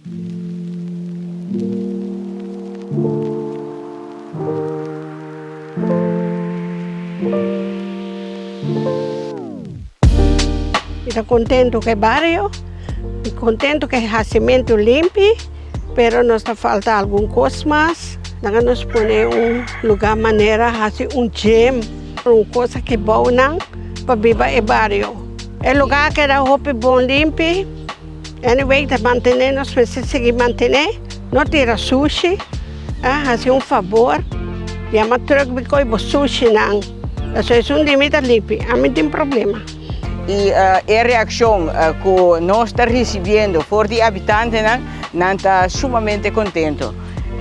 Mi ta contento cu e bario, mi contento cu e hacimento limpi, pero nos ta falta algun cos mas. Nan a nos pone un lugar manera haci un gym, un cosa ki bou nan pa biba e bario. E lugar a keda hopi bon limpi. Anyway, ta mantene, nos mester sigui mantene, no tira sushi, a haci un fabor, yama truck bin coy bo sushinan, pasobra esun di mi ta limpi, ami tin problema. Y e reaccion cu nos ta ricibiendo for di habitantenan, nan ta sumamente contento.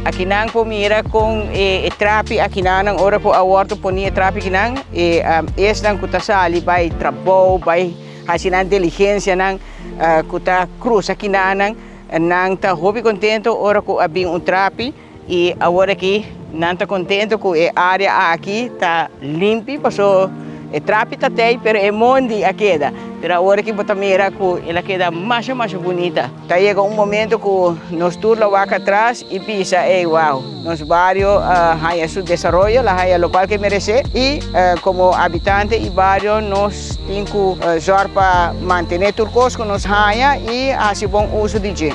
Akinan por mira con e trapi akinanan, ora cu a wordo poni e trapi akinan, e esnan cu ta sali bay trabou, bay haci nan diligencianan, ku ta krusa kinanan, nan ta hopi kontento ora ku a bin un trapi i awor aki nan ta kontento ku e área aki ta limpi paso e trapi ta tei pero e mondi a keda. Pero awor aki bo ta mira ku el a keda masha masha bunita. Ta yega un momento ku nos tur lo wak atras i bisa, ey wow, nos bario a haña su desaroyo, el a haña lokual ke meresé i komo habitante i bario nos Tin ku zòrg pa mantené tur kos ku nos haña i hasi bon uso di dje.